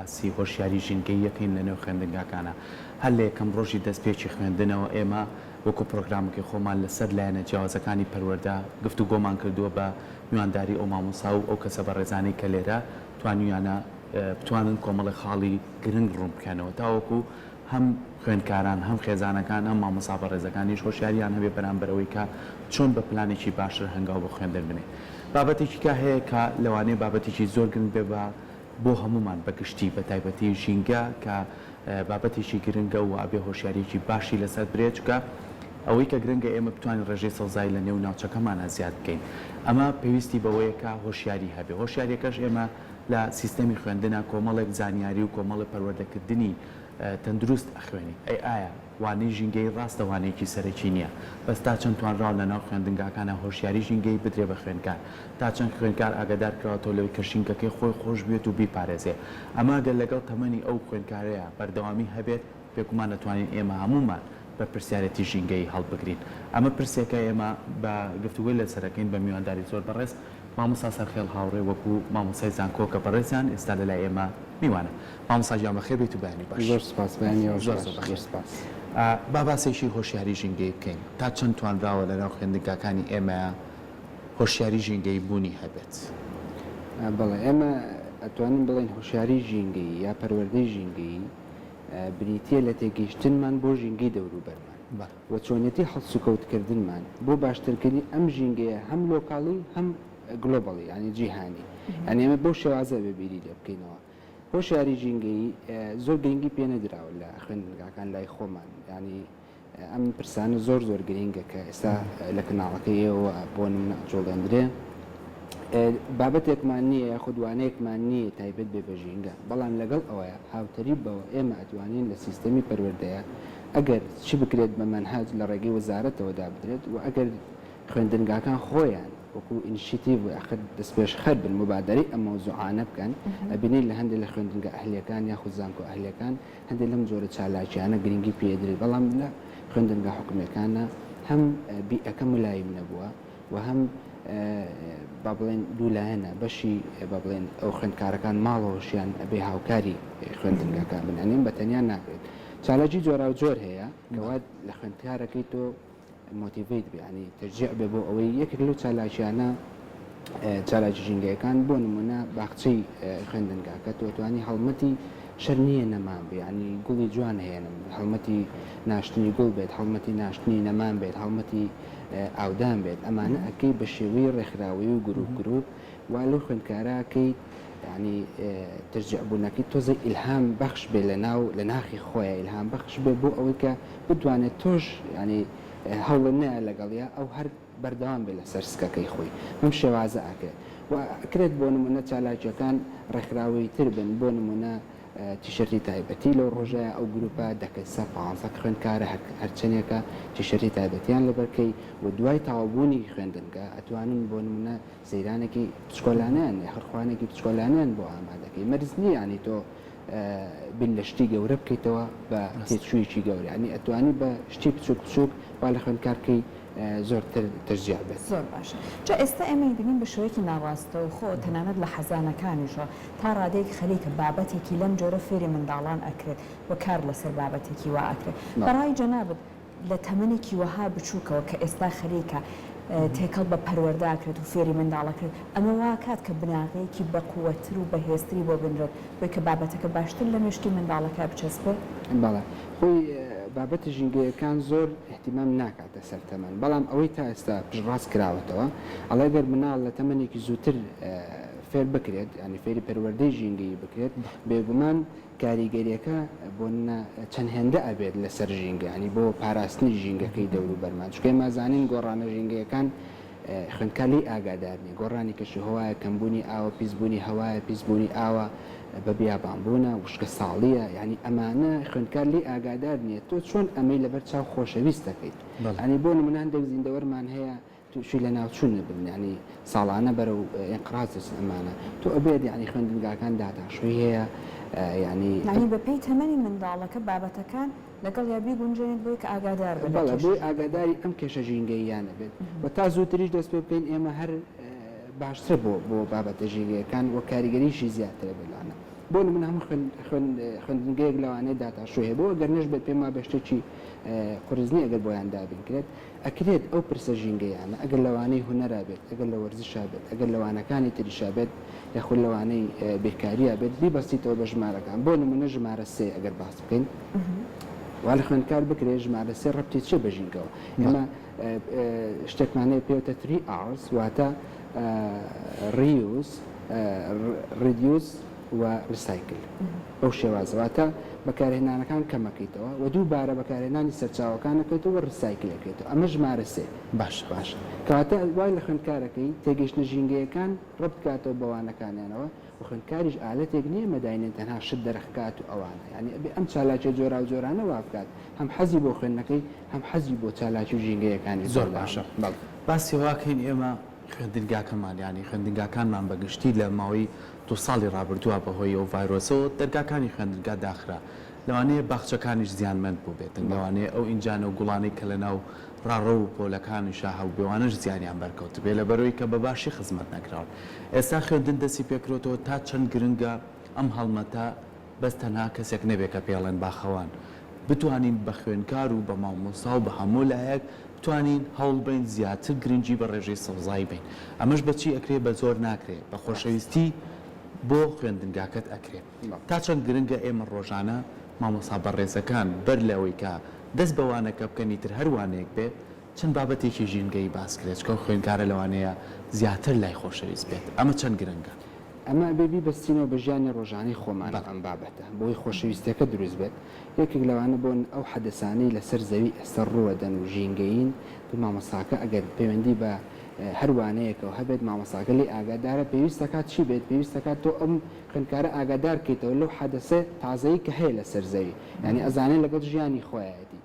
باسی هۆشیاری ژینگەیی ئەکەین لە نێو خوێندنگاکانا. هەر لە یەکەم ڕۆژی دەستپێکی خوێندنەوە ئێمە وەکو پڕۆگرامەکەی خۆمان لەسەر لایەنە جیاوازەکانی پەروەردە گفتوگۆمان کردووە بە میوانداری ئەو مامۆستا و ئەو کەسە بەڕێزانەی کە لێرە توانیویانە بتوانن کۆمەڵێک خاڵی گرنگ ڕوون بکەنەوە تاوەکو هەم خوێندکاران هەم خێزانەکان هەم مامۆستا بەڕێزەکانیش هۆشیاریان هەبێ بەرامبەر ئەوەی کە چۆن بە پلانێکی باشتر هەنگاو بۆ خوێندن بنێن. بابەتێکی کە هەیە کە لەوانەیە بابەتێکی زۆر گرنگ بێ بە بۆ هەموومان بە گشتی بە تایبەتی ژینگە کە بابەتێکی گرنگە و ئەبێ هۆشیاریەکی باشی لەسەر برێ چونکە ئەوەی کە گرنگە ئێمە بتوانین ڕێژەی سەوزایی لە نێو ناوچەکەمانا زیاد بکەین ئەمە پێویستی بەوەیە کە هۆشیاری هەبێ هۆشیاریەکەش ئێمە لە سیستەمی خوێندنا کۆمەڵێک زانیاری و کۆمەڵێک پەروەردەکردنی تەندروست ئەخوێنین ئەی ئایا وانەی ژینگەیی ڕاستە وانەیەکی سەرەکی نییە بەس تا چەند توانراوە لەناو خوێندنگاکانا هۆشیاری ژینگەیی بدرێ بە خوێندکار تا چەند خوێندکار ئاگادار کراوەتەوە لەوەی کە ژینگەکەی خۆی خۆش بوێت و بیپارێزێ ئەمە گەر لەگەڵ تەمەنی ئەو خوێندکارەیا بەردەوامی هەبێت بێگومان ئەتوانین ئێمە هەموومان بەرپرسیارێتی ژینگەیی هەڵبگرین ئەمە پرسێکە ئێمە بە گفتوگۆی لەسەر ئەکەین بە میوانداری زۆر بەڕێز مامۆستا سەرخێڵ هاوڕێ وەکو مامۆستای زانکۆ کە بەڕێزیان ئێستا لەلای ئێمە میوانە. مامۆستا گیان بەخێر بێیت و بەیانی باش. زۆر سوپاس بەیانی ئێوەش زۆر باش زۆر زۆر بەخێر. سوپاس. با باسێکی هۆشیاری ژینگەیی بکەین. تا چەند توانراوە لەناو خوێندنگاکانی ئێمەیا هۆشیاری ژینگەیی بوونی هەبێت؟ بەڵێ ئێمە ئەتوانین بڵێین هۆشیاری ژینگەیی یا پەروەردەی ژینگەیی بریتییە لە تێگەیشتنمان بۆ ژینگەی دەوروبەرمان و چۆنیەتی هەڵسوکەوتکردنمان بۆ باشترکردنی ئەم ژینگەیە هەم لۆکاڵی هەم globally یانی جیهانی یانی ئێمە بەو شێوازە ئەبێ بیری لێ بکەینەوە. هۆشیاری ژینگەیی زۆر گرنگی پێ نەدراوە لە خوێندنگاکان لای خۆمان یانی ئەم پرسانە زۆر زۆر گرنگە کە ئێستا لە کەناڵەکەی ئێوە بۆ نمونە ئەجوڵێندرێ بابەتێکمان نییە یاخود وانەیەکمان نییە تایبەت بێ بە ژینگە بەڵام لەگەڵ ئەوەیە هاوتەریب بەوە ئێمە ئەتوانین لە سیستەمی پەروەردەیە ئەگەر چی بکرێت بە مەنهەج لە ڕێگەی وەزارەتەوە دابدرێت و ئەگەر خوێندنگاکان خۆیان وەکو ئینشیتیڤ و یاخود دەستپێشخەر بن موبادەرەی ئەم مەوزوعانە بکەن، ئەبینین لە هەندێک لە خوێندنگا ئەهلیەکان یاخود زانکۆ ئەهلیەکان هەندێک لەم جۆرە چالاکیانە گرنگی پێ ئەدرێت، بەڵام لە خوێندنگا حکومیەکانا هەم بیئەکە ملایم نەبووە و هەم با بڵێن دوو لایەنە بەشی با بڵێن ئەو خوێندکارەکان ماڵەوەشیان ئەبێ هاوکاری خوێندنگاکان بن یانی بە تەنیا ناکرێت. چالاکی جۆراوجۆر هەیە کە وا لە خوێندکارەکەی تۆ motivate بێ یانی تەشجیع بێ بۆ ئەوەی یەکێک لەو چالاکیانە چالاکی ژینگەیەکان بۆ نمونە باخچەی خوێندنگاکە تۆ توانی هەڵمەتی شەر نییە نەمام بێ ینی گوڵی جوان هێنم هەڵمەتی ناشتنی گوڵ بێت هەڵمەتی ناشتنی نەمام بێت هەڵمەتی ئاودان بێت ئەمانە ئەکەی بە شێوەی ڕێکخراوەی و گروپ گروپ وا لەو خوێندکارەکەی یانی تەشجیع بوونەکەی تۆزێک ئیلهام بەخش بێ لە ناو لە ناخی خۆیا ئیلهام بەخش بێ بۆ ئەوەی کە بتوانێت تۆش یانی هەوڵت نایە لەگەڵیا ئەو هەر بەردەوام بێ لەسەر سکەکەی خۆی بەم شێوازە ئەکرێت و ئەکرێت بۆ نمونە چالاکیەکان ڕێکخراوەیی تر بن بۆ نمونە تیشێرتی تایبەتی لەو ڕۆژەیا ئەو گروپە دە کەسە پانزە خوێندکارە هەرچەنێکە تیشێرتی تایبەتیان لەبەر کەی و دوای تەواوبوونی خوێندنگە ئەتوانن بۆ نمونە سەیرانێکی بچکۆلانەیان یاخود خوانێکی بچکۆلانەیان بۆ ئامادەکەی مەرج نییە یانی تۆ بیر لە شتی گەورە بکەیتەوە بە تێچوویەکی گەورە یانی ئەتوانی بە شتی بچووک بچووک وا لە خوێندکار بکەی زۆرتر تەشجیع بێت. زۆر باشە جا ئێستا ئێمە ئەیبینین بە شێوەیەکی ناڕاستەوخۆ تەنانەت لە حەزانەکانیشەوە تا ڕادەیەک خەریکە بابەتێکی لەم جۆرە فێری منداڵان ئەکرێت و کار لەسەر بابەتێکی وا ئەکرێت بە ڕای جەنابت لە تەمەنێکی وەها بچووکەوە کە ئێستا خەریکە تێکەڵ بە پەروەردە ئەکرێت و فێری منداڵ ئەکرێت، ئەمە وا ئەکات کە بناغەیەکی بەقوەتر و بەهێزتری بۆ بنرێت بۆی کە بابەتەکە باشتر لە مێشکی منداڵەکە بچەسپێ؟ بەڵێ. خۆی بابەتە ژینگەیەکان زۆر ئیهتیمام ناکاتە سەر تەمەن، بەڵام ئەوەی تا ئێستا پشتڕاست کراوەتەوە ئەڵێ گەر مناڵ لە تەمەنێکی زووتر فێر بکرێت، یانی فێری پەروەردەی ژینگەیی بکرێت، بێگومان کاریگەریەکە بۆ نمونە چەند هێندە ئەبێت لەسەر ژینگە یانی بۆ پاراستنی ژینگەکەی دەوروبەرمان چونکە ئێمە ئەزانین گۆڕانە ژینگەیەکان خوێندکار لێی ئاگادار نیە گۆڕانی کەشوهەوایە کەمبوونی ئاوە پیسبوونی هەوایە پیسبوونی ئاوە بە بیابانبوونە وشکە ساڵیە یانی ئەمانە خوێندکار لێی ئاگادار نیە تۆ چۆن ئەمەی لەبەر چاو خۆشەویست دەکەیت یانی بۆ نمونە هەندێک زیندەوەرمان هەیە توشی لەناوچون ئەبن یانی ساڵانە بەرەو ئینقراز دەچن ئەمانە تۆ ئەبێت یانی خوێندنگاکان داتاشۆی هەیە یانی. یانی بەپێی تەمەنی منداڵەکە بابەتەکان لەگەڵیا بیگونجێنیت بۆی کە ئاگادار بێت لە بەڵێ کێشە بۆی ژینگەییەکان. ئاگاداری ئەم کێشە ژینگەییانە بێت و تا زووتریش دەست پێ بکەین ئێمە هەر باشترە بۆ بۆ بابەتە ژینگەیەکان و کاریگەریشی زیاترە بێت لانە. بۆ نمونە هەموو خوێندنگەیەک لەوانەیە data show ی هەبێ و ئەگەر نەشبێت پێم وابێ شتێکی قورس نییە ئەگەر بۆیان دابین کرێت. ئەکرێت ئەو پرسە ژینگەیانە ئەگەر لە وانەی هونەرا بێت، ئەگەر لە وەرزشا بێت، ئەگەر لە وانەکانی تریشا بێت یاخود لە وانەی بیرکاریا بێت بیبەستیتەوە بە ژمارەکان. بۆ نمونە ژمارە سێ ئەگەر باس بکەین وا لە خوێندکار بکرێت ژمارە سێ ڕەبتی چیە بە ژینگەوە؟ ئێمە شتێکمان هەیە پێوتە three Rs واتە reuse، reduce و recycle بەو شێوازە واتە بەکارهێنانەکان کەمەکەیتەوە و دووبارە بەکارهێنانی سەرچاوەکان ئەکەیتەوە و recycle ئەکەیتەوە ئەمە ژمارە سێ باشە. باشە کەواتە وای لە خوێندکارەکەی تێگەیشتنە ژینگەیەکان ڕەبت کاتەوە بە وانەکانیانەوە و خوێندکاریش ئالەتێک نییە ئێمە داینێن تەنها شت دەرخکات و ئەوانە یانی ئەبێ ئەم چالاکیە جۆراوجۆرانە وا بکات هەم حەزی بۆ خوێندنەکەی هەم حەزی بۆ چالاکی و ژینگەیەکانی زۆر بەردەوام باشە بەڵێ. باسی واکەین ئێمە خوێندنگاکەمان یانی خوێندنگاکانمان بە گشتی لە ماوەی دوو ساڵی ڕابردووە بە هۆی ئەو ڤایرۆسەوە دەرگاکانی خوێندنگا داخرا لەوانەیە باخچەکانیش زیانمەند بووبێتن لەوانەیە ئەو ئینجانە و گوڵانەی کە لە ناو ڕاڕەو و پۆلەکانیشا هەبووبێ وانەش زیانیان بەرکەوتبێ لەبەرئەوەی کە بە باشی خزمەت نەکراون ئێستا خوێندن دەستی پێکرۆتەوە تا چەند گرنگە ئەم هەڵمەتە بەس تەنها کەسێک نەبێ کە پێڵێن باخەوان بتوانین بە خوێنکار و بە مامۆستا و بە هەموو لایەک بتوانین هەوڵ بەین زیاتر گرنگی بە ڕێژەی سەوزایی بەین ئەمەش بە چی ئەکرێ بە زۆر ناکرێ بە خۆشەویستی بۆ خوێندنگاکەت ئەکرێ تا چەند گرنگە ئێمە ڕۆژانە مامۆستا بەڕێزەکان بەر لەوەی کە دەست بە وانەکە بکەن ئیتر هەر وانەیەک بێ چەند بابەتێکی ژینگەیی باس کرێ چکە ئەو خوێندکارە لەوانەیە زیاتر لای خۆشەویست بێت ئەمە چەند گرنگە؟ ئەمە ئەبێ بیبەستینەوە بە ژیانی ڕۆژانەی خۆمانەوە بەڵێ. ئەم بابەتە بۆی خۆشەویستیەکە دروست بێت یەکێک لەوانە بۆن ئەو حەدەسانەی لەسەر زەوی ئێستا ڕووەدەن و ژینگەیین بۆ مامۆستاکە ئەگەر پەیوەندی بە هەر وانەیەکەوە هەبێت مامۆستاکە لێی ئاگادارە پێویست دەکات چی بێت پێویست دەکات تۆ ئەم خوێندکارە ئاگادار کەیتەوە لەو حەدەسە تازەی کە هەیە لەسەر زەوی یانی ئەزانێ لەگەڵ ژیانی خۆیایەتی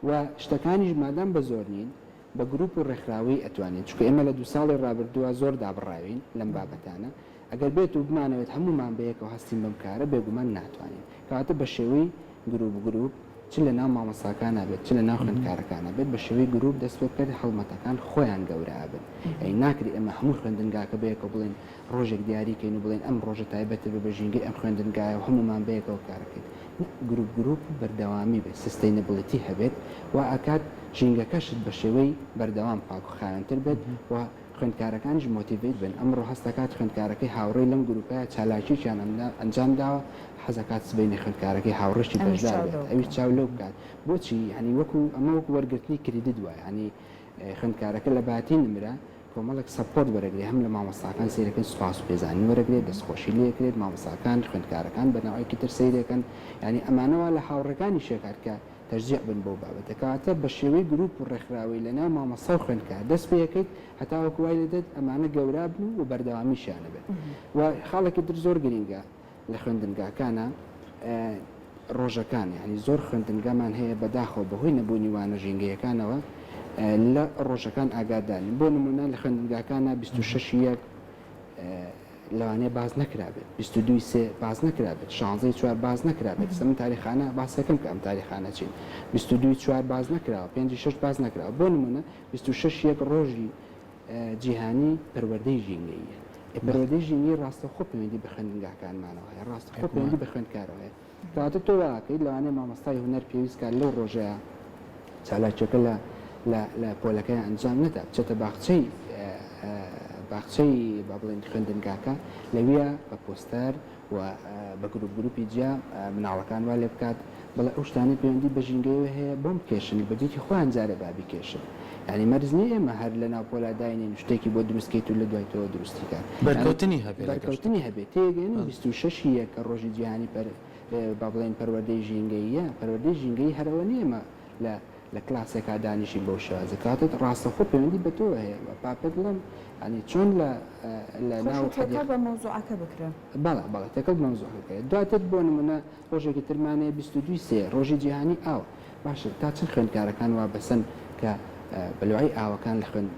و شتەکانیش مادام بە زۆر نین بە گروپ و ڕێکخراوەیی ئەتوانین چونکە ئێمە لە دووساڵی ڕابردووە زۆر دابڕاوین لەم بابەتانە ئەگەر بێت و بمانەوێت هەموومان بەیەکەوە هەستین بەم کارە بێگومان ناتوانین کەواتە بە شێوەی گروپ گروپ چ لە ناو مامۆستاکانا بێت چ لە ناو خوێندکارەکانا بێت بە شێوەی گروپ دەست پێ بکەن هەڵمەتەکان خۆیان گەورە ئەبن ئەی ناکرێ ئێمە هەموو خوێندنگاکە بەیەکەوە بڵێین ڕۆژێک دیاری کەین و بڵێین ئەم ڕۆژە تایبەتە بێ بە ژینگەی ئەم خوێندنگایە و هەموومان بەیەکەوە کارەکەین نا گروپ گروپ و بەردەوامی بێت sustainability هەبێت وا ئەکات ژینگەکەشت بە شێوەی بەردەوام پاک و خاوێنتر بێت و خوێندکارەکانیش motivate بن ئەمڕۆ هەست دەکات خوێندکارەکەی هاوڕێی لەم گروپەیە چالاکیەکیان ئەنجام داوە حەزەکات سبەینێ خوێندکارەکەی هاوڕێشی ئەویش بەشدار چاو بێت لەو ئەویش بکات. چاو لەو بکات بۆچی یانی وەکو ئەمە وەکو وەرگرتنی credit وایە یانی خوێندکارەکە لە باتی نمرە کۆمەڵێک support وەرەگرێ هەم لە مامۆستاکان سەیرەکەن سوپاس و پێزانین وەرەگرێت دەستخۆشی لێکرێت مامۆستاکان خوێندکارەکان بە نەوعێکی تر سەیرەکەن یانی ئەمانە وا لە هاوڕێکانیش ئەکات کە تەشجیع بن بەو بابەتە کەواتە بە شێوەی گروپ و ڕێکخراوەی لە ناو مامۆستا و خوێندکار دەست پێ ئەکەیت هەتاوەکو وای لێ دێت ئەمانە گەورە بن و بەردەوامیشیان هەبێت و خاڵێکی تر زۆر گرینگە لە خوێندنگاکانا ڕۆژەکان یانی زۆر خوێندنگامان هەیە بەداخەوە بەهۆی نەبوونی وانە ژینگەیەکانەوە لە ڕۆژەکان ئاگادارین بۆ نمونە لە خوێندنگاکانە 26 یەک لەوانەیە باس نەکرابێت 22 سێ باس نەکرابێت شانزەی چوار باس نەکرابێت سە من تاریخانە باسەکەم کە ئەم تاریخانە چین 22 چوار باس نەکراوە پێنجی شەش باس نەکراوە بۆ نمونە 26 یەک ڕۆژی جیهانی پەروەردەی ژینگەییە. ئێ پەروەردەی ژینگەیی ڕاستەوخۆ پەیوەندی بە خوێندنگاکانمانەوە هەیە، ڕاستەوخۆ پەیوەندی بە خوێندکارەوە هەیە. کەواتە تۆ وا ئەکەیت لەوانەیە مامۆستای هونەر پێویست کات لەو ڕۆژەیا چالاکیەکە لە لە لە پۆلەکەیا ئەنجام نەدا بچێتە باخچەی باخچەی با بڵێین خوێندنگاکە لەویا بە پۆستەر و بە گروپ گروپی جیا مناڵەکان وا لێ بکات بەڵێ ئەو شتانەی پەیوەندی بە ژینگەیەوە هەیە بۆم بکێشن بە بیری خۆیان جارێ با بیکێشن یانی مەرج نیە ئێمە هەر لە ناو پۆلا داینێین و شتێکی بۆ دروست کەیت و لە دوای تۆوە دروستی کات یانی بەرکەوتنی هەبێ لەگەڵ شتەکە. بەرکەوتنی هەبێ تێگەیەنن 26 ی یەک کە ڕۆژی جیهانی پەر با بڵێین پەروەردەی ژینگەییە پەروەردەی ژینگەیی هەر ئەوە نیە ئێمە لە لە کلاسێکا دانیشین بەو شێوازە کەواتە ڕاستەوخۆ پەیوەندی بە تۆوە هەیە و با پێت بڵێم یانی چۆن لە لە ناو خۆشی تێکەڵ حەدیقە بە مەوزوعەکە بکرێ. بەڵێ بەڵێ تێکەڵ بە مەوزوعەکە بکرێت دواتر بۆ نمونە ڕۆژێکی ترمان هەیە 22 سێ ڕۆژی جیهانی ئاو باشە تا چەند خوێندکارەکان وابەسەن کە بەلوعەی ئاوەکان لە خوێند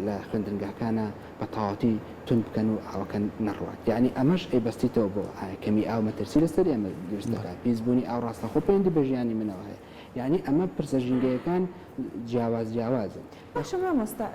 لە خوێندنگاکانا بە تەواوەتی توند بکەن و ئاوەکە نەڕوات یانی ئەمەش ئەیبەستیتەوە بۆ کەمی ئاو مەترسی لەسەر ئێمە دروست دەکات پیسبوونی ئاو ڕاستەخۆ پەیوەندی بە ژیانی منەوە هەیە یانی ئەمە پرسە ژینگەیەکان جیاواز جیاوازن. باشە مامۆستا.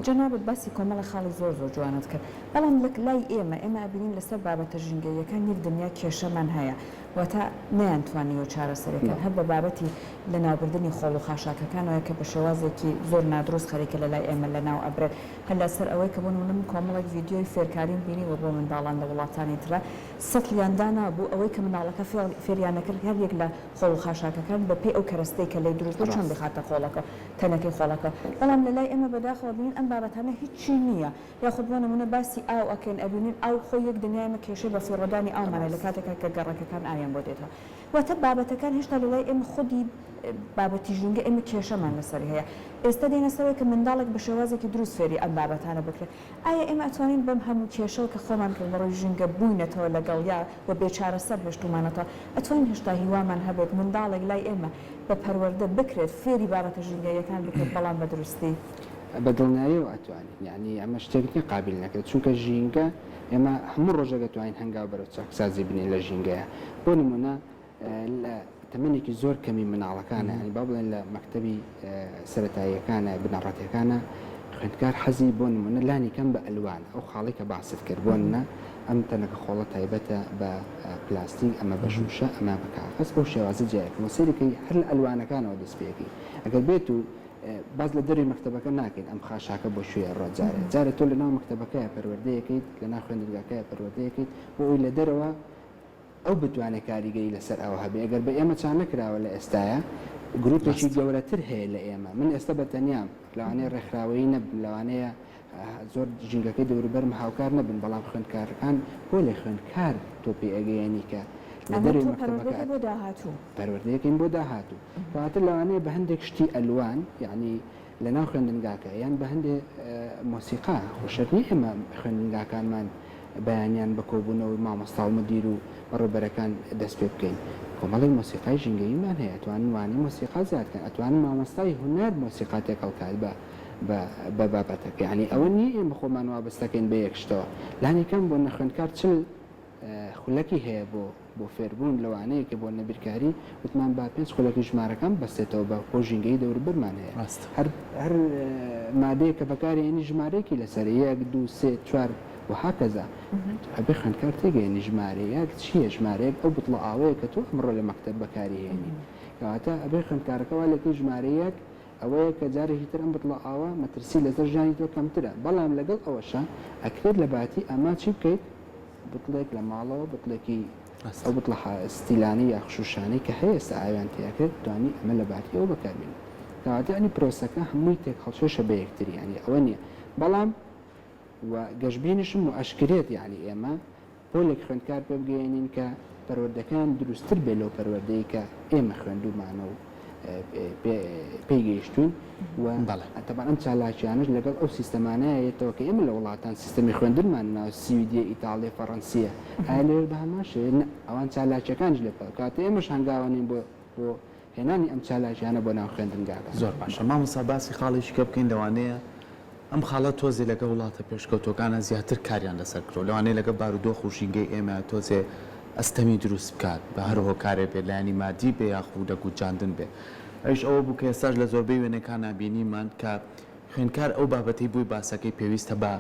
جەنابت باسی کۆمەڵێ خاڵی زۆر زۆر جوانت کرد، بەڵام لە لای ئێمە، ئێمە ئەبینین لەسەر بابەتە ژینگەییەکان یەک دنیا کێشەمان هەیە، واتە نەیانتوانیوە چارەسەری کەن، هەر بە بابەتی لەناوبردنی خۆڵ و خاشاکەکانەوە کە بە شێوازێکی زۆر نادروست خەریکە لە لای ئێمە لەناو ئەبرێت، هەر لەسەر ئەوەی کە بۆ نموونە من کۆمەڵێک ڤیدیۆی فێرکاریم بینیوە بۆ منداڵان لە وڵاتانی ترا سەتڵیان دانابوو ئەوەی کە منداڵەکە فێریان ئەکرد هەر یەک لە خۆڵ و خاشاکەکان بە پێی ئەو کەرەستەی کە لێی دروست بوو چۆن بیخاتە خۆڵەکەوە تەنەکەی خۆڵەکەوە بەڵام لە لای ئێمە بەداخەوە ئەبینین ئەم بابەتانە هیچی نییە یاخود بۆ نموونە باسی ئاو ئەکەین ئەبینین ئاو خۆی یەک دنیای ئێمە کێشەی بەفیڕۆدانی ئاومان هەیە لە کاتێکا کە گەڕەکەکان ئاویان بۆ دێتەوە واتە بابەتەکان هێشتا لە لای ئێمە خودی بابەتی ژینگە ئێمە کێشەمان لەسەری هەیە ئێستا دێینە سەرەوەی کە منداڵێک بە شێوازێکی دروست فێری ئەم بابەتانە بکرێت ئایا ئێمە ئەتوانین بەم هەموو کێشەوە کە خۆمان ڕووبەڕووی ژینگە بووینەتەوە لەگەڵیا و بێ چارەسەر هێشتوومانەتەوە، ئەتوانین هێشتا هیوامان هەبێت منداڵێک لای ئێمە بە پەروەردە بکرێت، فێری بابەتە ژینگەییەکان بکرێت بەڵام بە دروستی؟ بە دڵنیاییەوە ئەتوانین، یەعنی ئەمە شتێک نییە قابیل نەکرێت، چونکە ژینگە ئێمە هەموو ڕۆژێک ئەتوانین هەنگاو بەرەو چاکسازی بنێین لە ژینگەیا، بۆ نموونە لە تەمەنێکی زۆر کەمی مناڵەکانە یانی با بڵێن لە مەکتەبی سەرەتاییەکانە بنەڕەتیەکانە خوێندکار حەزی بۆ نمونە لانی کەم بە ئەلوانە ئەو خاڵی کە باست کرد بۆ نمونە ئەم تەنەکە خۆڵە تایبەتە بە پلاستیک ئەمە بە شوشە ئەمە بە کاغەز بەو شێوازە جیایەکەمەوە سەیرەکەی هەر لە ئەلوانەکانەوە دەست پێ ئەکەی ئەگەر بێت و باس لە دەروی مەکتەبەکە ناکەین ئەم خاشاکە بۆ کوێ ڕۆ جارێ جارێ تۆ لەناو مەکتەبەکەیە پەروەردەیەکەیت لەناو خوێندنگاکەیە پەروەردەیەکەیت بۆ ئەوی لە دەرەوە ئەو بتوانێ کاریگەری لەسەر ئەوە هەبێ ئەگەر بە ئێمە چا نەکراوە لە ئێستایا گروپێکی گەورەتر هەیە لە ئێمە من ئێستا بە تەنیام لەوانەیە ڕێکخراوەیی نەبم لەوانەیە زۆر ژینگەکەی دەوروبەرم هاوکار نەبن بەڵام خوێندکارەکان پۆلێ خوێندکار تۆ پێ ئەگەیەنی کە لە ئەمە دەرەوەی تۆ مەکتەبەکە پەروەردەکەی بۆ داهاتوو. پەروەردەیەکەین بۆ داهاتوو کەواتە لەوانەیە بە هەندێک شتی ئەلوان یەعنی لە ناو خوێندنگاکە یان بە هەندێ مۆسیقا، خۆ شەرت نییە ئێمە خوێندنگاکانمان بەیانیان بە کۆبوونەوەی مامۆستا و مدیر و بەڕێوبەرەکان دەست پێ بکەین. کۆمەڵێک مۆسیقای ژینگەییمان هەیە، ئەتوانن وانەی مۆسیقا زیاد کەن، ئەتوانن مامۆستای هونەر مۆسیقا تێکەڵ کات بە بە بە بابەتەکە. یانی ئەوە نییە ئێمە خۆمان وابەستە کەین بە یەک شتەوە. لانی کەم بۆ نەخوێندکار 40 خولەکی هەیە بۆ بۆ فێربوون لەوانەیە کە بۆ نەبیرکاری وتمان با پێنج خولەکی ژمارەکان ببەستێتەوە بە بۆ ژینگەی دەوروبەرمان هەیە ڕاستە. هەر هەر مادەیەک کە بەکاری هێنی ژمارەیەکی لەسەرە یەک دوو سێ چوار و هاکەزا ئەبێ خوێندکار تێگەیەنی ژمارە یەک چییە ژمارە یەک ئەو بتڵە ئاوەیە کە تۆ ئەمڕۆ لە مەکتەب بەکاری هێنی کەواتە ئەبێ خوێندکارەکە وا لێکەی ژمارە یەک ئەوەیە کە جارێکی تر ئەم بتڵە ئاوە مەترسی لەسەر ژیانی تۆ کەمترە بەڵام لەگەڵ ئەوەشا ئەکرێت لە باتی ئەمە چی بکەیت بتڵێک لە ماڵەوە بتڵێکی ئەو بتڵە ستیلانەی یاخ شوشانەی کە هەیە ئێستا ئاویان تێئەکرێت توانی ئەمە لە باتی ئەوە بەکاربێنی کەواتە یانی پرۆسەکە هەمووی تێکهەڵکێشە بە یەکتری یانی ئەوە نییە بەڵام و گەشبینیشم و ئەشکرێت یانی ئێمە پۆلێک خوێندکار پێ بگەیەنین کە پەروەردەکەیان دروستتر بێ لەو پەروەردەی کە ئێمە خوێندوومانە و پێی گەیشتووین و تەبعەن ئەم چالاکیانەش لەگەڵ ئەو سیستەمانەیە یەتەوە کە ئێمە لە وڵاتان سیستەمی خوێندنمان ناو سویدیە ئیتاڵیە فەڕەنسیە ئایا لەوێش بە هەمان شێوەیە نا ئەوان چالاکیەکانیش لێ بکات کەواتە ئێمەش هەنگاوەنین بۆ بۆ هێنانی ئەم چالاکیانە بۆ ناو خوێندنگاکان. زۆر باشە مامۆستا باسی خاڵێکی کە بکەین لەوانەیە ئەم خاڵە تۆزێ لەگەڵ وڵاتە پێشکەوتووەکانا زیاتر کاریان لەسەر کردووە، لەوانەیە لەگەڵ بارودۆخ و ژینگەی ئێمە تۆزێ ئەستەمی دروست بکات بە هەر هۆکارێ بێت لایەنی مادی بێ یاخود لە گونجاندن بێ ئەویش ئەوە بوو کە ئێستاش لە زۆربەی وێنەکانا بینیمان کە خوێندکار ئەو بابەتەی بۆی باسەکەی پێویستە بە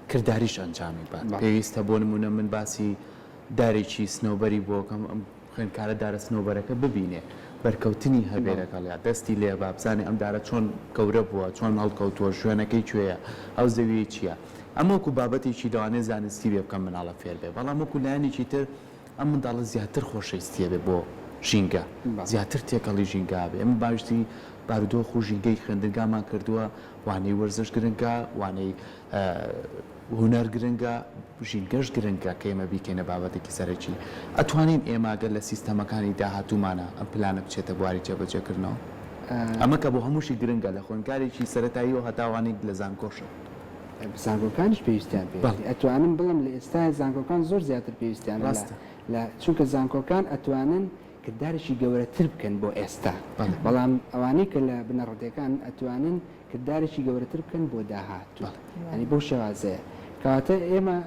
کرداریش ئەنجامی بات پێویستە بۆ نموونە من باسی دارێکی سنەوبەری بۆ کەم ئەم خوێندکارە دارە سنەوبەرەکە ببینێ، بەرکەوتنی هەبێ لەگەڵیا، دەستی لێ با، بزانێ ئەم دارە چۆن گەورە بووە، چۆن هەڵکەوتووە، شوێنەکەی کوێیە، ئەو زەویەی چییە. ئەمە وەکوو بابەتێکی لەوانەیە زانستی بێ بکەم منداڵە فێر بێ، بەڵام وەکوو لایەنێکی تر ئەم منداڵە زیاتر خۆشەیستی ئەبێ بۆ ژینگە، زیاتر تێکەڵی ژینگە ئەبێ. ئێمە باویستی بارودۆخ و ژینگەی خوێندنگامان کردووە، وانەی وەرزش گرنگە، وانەی هونەر گرنگە، ژینگەش گرنگە کە ئێمە بیکەینە بابەتێکی سەرەکی. ئەتوانین ئێمە گەر لە سیستەمەکانی داهاتوومانا ئەم پلانە بچێتە بواری جێبەجێکردنەوە؟ ئەمە کە بۆ هەمووشی گرنگە لە خوێندکارێکی سەرەتاییەوە هەتا ئەوانەی لە زانکۆشن. زانکۆکانیش پێویستیان پێیەتی. ئەتوانم بڵێم لە ئێستایا زانکۆکان زۆر زیاتر پێویستیانە لە لە چونکە زانکۆکان ئەتوانن کردارێکی گەورەتر بکەن بۆ ئێستا بەڵام ئەوانەی کە لە بنەڕەتیەکان ئەتوانن کردارێکی گەورەتر بکەن بۆ داهاتوو یانی بەو شێوازەیە کەواتە ئێمە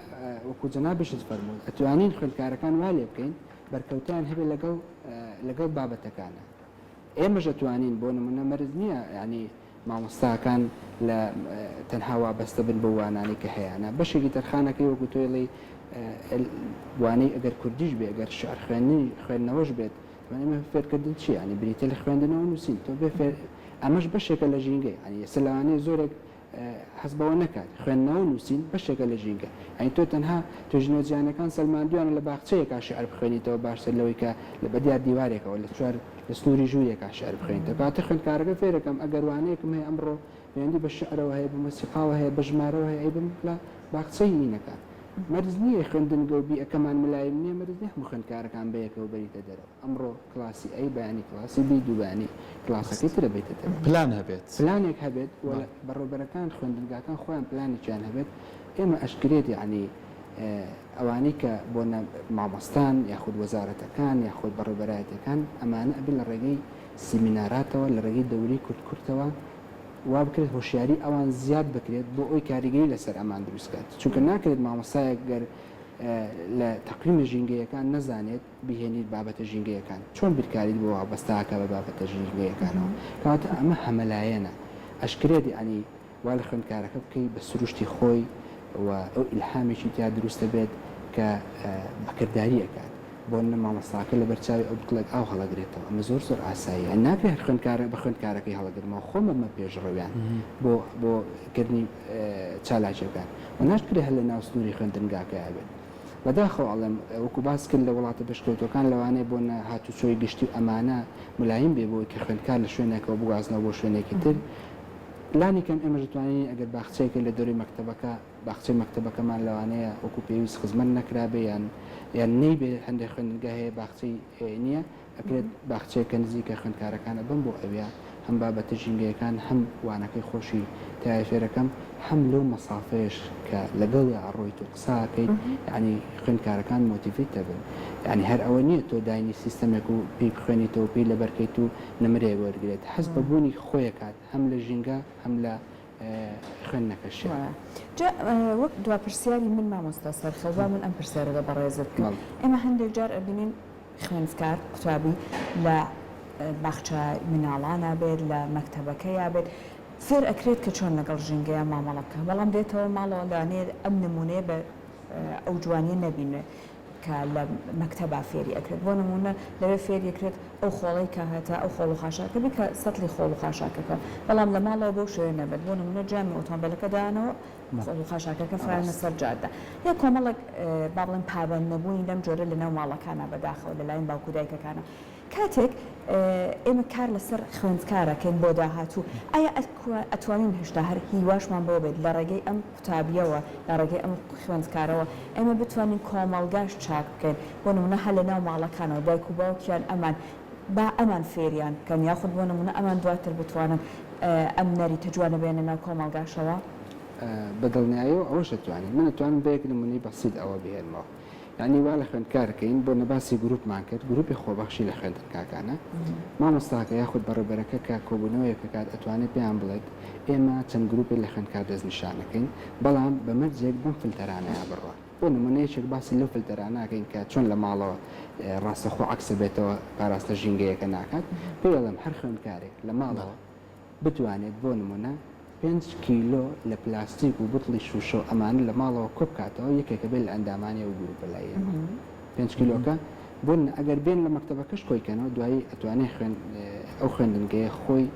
وەکو جەنابیشت فەرمووت ئەتوانین خوێندکارەکان وا لێ بکەین بەرکەوتیان هەبێت لەگەڵ لەگەڵ بابەتەکانە ئێمەش ئەتوانین بۆ نمونە مەرج نییە یانی. مامۆستاکان لە تەنها وابەستە بن بەو وانانەی کە هەیانە بەشێکی تەرخانەکەی وەکو تۆی ڵی وانەی ئەگەر کوردیش بێ گەر شعر خوێندنی خوێندنەوەش بێت ئێمە فێرکردن چی ینی بریتە لە خوێندنەوە نووسین تۆ بێ فێر ئەمەش بەشێکە لە ژینگەی ینی ئێستا لەوانەیە زۆرێک هەست بەوە نەکات خوێندنەوە و نووسین بەشێکە لە ژینگە یانی تۆ تەنها توێژینەوە جیهانیەکان سەلماندویانە لە باخچەیەکا شیعر بخوێنیتەوە باشتر لەوەی کە لە بەدیار دیوارێکەوە لە چوار لە سنووری ژوورێکا شیعر بخوێنیتەوە کەواتە خوێندکارەکە فێرەکەم ئەگەر وانەیەکم هەیە ئەمڕۆ پەیوەندی بە شیعرەوە هەیە بە مۆسیقاوە هەیە بە ژمارەوە هەیە ئەیبەم لە باخچەی هینەکان مەرج نییە خوێندنگە و بیئەکەمان ملایم نییە مەرج نییە هەموو خوێندکارەکان بەیەکەوە بەریتە دەرەوە. ئەمڕۆ کلاسی A بەیانی کلاسی B دووبەیانی کلاسەکەی ترە بێتە دەرەوە. پلان هەبێت. پلانێک هەبێت و بەڕێوبەرەکان خوێندنگاکان خۆیان پلانێکیان هەبێت ئێمە ئەشکرێت یەعنی ئەوانەی کە بۆ نە مامۆستان یاخود وەزارەتەکان یاخود بەڕێوبەرایەتیەکان ئەمانە ئەبێت لە ڕێگەی سیمیناراتەوە لە ڕێگەی دەورەی کورت کورتەوە وا بکرێت هۆشیاری ئەوان زیاد بکرێت بۆ ئەوی کاریگەری لەسەر ئەمان دروست کات چونکە ناکرێت مامۆستایەک گەر لە تەقویمە ژینگەیەکان نەزانێت بیهێنیت بابەتە ژینگەیەکان چۆن بیرکاریت بۆ وابەستەکە بە بابەتە ژینگەیەکانەوە کەواتە ئەمە هەمەلایەنە ئەشکرێت یەعنی وا لە خوێندکارەکە بکەی بە سروشتی خۆی و ئەو ئیلهامێکی تیا دروست دەبێت کە بە کرداری ئەکات بۆ نمونە مامۆستاکە لەبەر چاوی ئەو بتڵێک ئاو هەڵەگرێتەوە ئەمە زۆر زۆر ئاساییە یانی ناکرێت هەر خوێندکارە بە خوێندکارەکەی هەڵەگرمەوە خۆم بمە پێشڕەویان بۆ بۆ کردنی چالاکیەکان و ناشکرێت هەر لە ناو سنووری خوێندنگاکەیا بێت. بەداخەوە ئەڵێم وەکو باست کرد لە وڵاتە پێشکەوتوەکان لەوانەیە بۆ نە هاتوچۆی گشتی و ئەمانە ملایم بێ بۆی کە خوێندکار لە شوێنێکەوە بگوازنەوە بۆ شوێنێکی تر لانی کەم ئێمەش دەتوانین ئەگەر باخچەیەکە لە دەروی مەکتەبەکە باخچەی مەکتەبەکەمان لەوانەیە وەکو پێویست خزمەت نەکرابێ یان یان نەیبێ هەندێک خوێندنگە هەیە باخچەی نییە ئەکرێت باخچەیەک کە نزیکە خوێندکارەکان ئەبەم بۆ ئەویا هەم بابەتە ژینگەیەکان هەم وانەکەی خۆشی تایە فێرەکەم هەم لەو مەسافەیەش کە لەگەڵیا ئەڕۆیت و قسە ئەکەیت یەعنی خوێندکارەکان motivate دەبن یەعنی هەر ئەوە نییە تۆ داینی سیستەمێک و پێی بخوێنیتەوە پێی لەبەرکەیت و نمرەیەک وەرگرێت هەست بە بوونی خۆی ئەکات هەم لە ژینگە هەم لە خوێندنەکەشیا. وایە. جا وەک دوا پرسیاری من مامۆستا سەرخەو با من ئەم پرسیارە لە بەڕێزت بکەم. ئێمە هەندێک جار ئەبینین خوێندکار، قوتابی لە باخچە مناڵانا بێت، لە مەکتەبەکەیا بێت، فێر ئەکرێت کە چۆن لەگەڵ ژینگەیا مامەڵە بکات، بەڵام دێتەوە ماڵەوە لەوانەیە ئەم نموونەیە بە ئەو جوانییە نەبینێت کە لە مەکتەبا فێری ئەکرێت، بۆ نموونە لەوێ فێری ئەکرێت ئەو خۆڵەی کە هەتە ئەو خۆڵ و خاشاکە بیکە سەتڵی خۆڵ و خاشاکەکە، بەڵام لە ماڵەوە بەو شێوەیە نەبێت، بۆ نموونە جامی ئۆتۆمبێلەکە دانەوە خۆڵ و خاشاکەکە فراوێنە سەر جادە یا کۆمەڵێک با بڵێن پابەند نەبوونی لەم جۆرە لەناو ماڵەکانا بەداخەوە لەلایەن باوک و دایکەکانە کاتێک ئێمە کار لەسەر خوێندکارەکەین بۆ داهاتوو ئایا ئەتوانین هێشتا هەر هیواشمان بەوە بێت لە ڕێگەی ئەم قوتابیەوە لە ڕێگەی ئەم خوێندکارەوە ئێمە بتوانین کۆمەڵگاش چاک بکەین بۆ نمونە هەر لەناو ماڵەکانەوە دایک و باوکیان ئەمان با ئەمان فێریان بکەن یاخود بۆ نمونە ئەمان دواتر بتوانن ئەم نەریتە جوانە بێنە ناو کۆمەڵگاشەوە؟ بە دڵنیایەوە ئەوەش ئەتوانین. من ئەتوانم بە یەک نمونەی بەسیت ئەوە بهێنمەوە. یانی وا لە خوێندکار کەین، بۆ نە باسی گروپمان کرد، گروپی خۆبەخشی لە خوێندنگاکانە. مامۆستاکە یاخود بەڕێوبەرەکە کە کۆبوونەوەیەک ئەکات ئەتوانێت پێیان بڵێت ئێمە چەند گروپێک لە خوێندکار دەستنیشان ئەکەین، بەڵام بە مەرجێک بەم فلتەرانەیا بڕوا. بۆ نمونە یەکێک باسی لەو فلتەرانە ئەکەین کە چۆن لە ماڵەوە ڕاستەخۆ عەکسە بێتەوە پاراستنە ژینگەیەکە ناکات پێی ئەڵێم هەر خوێندکارێک لە ماڵەوە بتوانێت بۆ نمونە پێنج کیلۆ لە پلاستیک و بوتڵی شوشە و ئەمانە لە ماڵەوە کۆبکاتەوە یەکێکە بێت لە ئەندامانی ئەو گروپە لای ئێمە پێنج کیلۆکە بۆ ئەگەر بێن لە مەکتەبەکەش کۆی کەنەوە دوایی ئەتوانێ خوێن ئەو خوێندنگەیە خۆی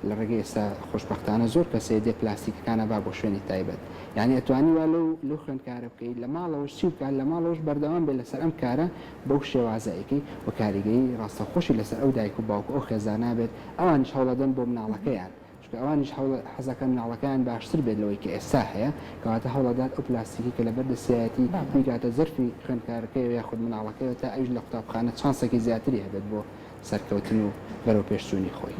لە ڕێگەی ئێستا خۆشبەختانە زۆر کەس هەیە دێ پلاستیکەکان ئەبا بۆ شوێنی تایبەت یانی ئەتوانی وا لەو لەو خوێندکارە بکەی لە ماڵەوەش چی بکات لە ماڵەوەش بەردەوام بێ لەسەر ئەم کارە بەو شێوازە ئەیکەی و کاریگەری ڕاستەوخۆشی لەسەر ئەو دایک و باوک و ئەو خێزانە بێت ئەوانیش هەوڵەدەن بۆ مناڵەکەیان چونکە ئەوانیش هەوڵ حەزەکەن مناڵەکەیان باشتر بێت لەوەی کە ئێستا هەیە، کەواتە هەوڵەدات ئەو پلاستیکەی کە لەبەر دەستیایەتی بیکاتە زەرفی خوێندکارەکەیەوە یاخود مناڵەکەیەوە تا ئەویش لە قوتابخانە چانسێکی زیاتری هەبێت بۆ سەرکەوتن و بەرەوپێشچوونی خۆی.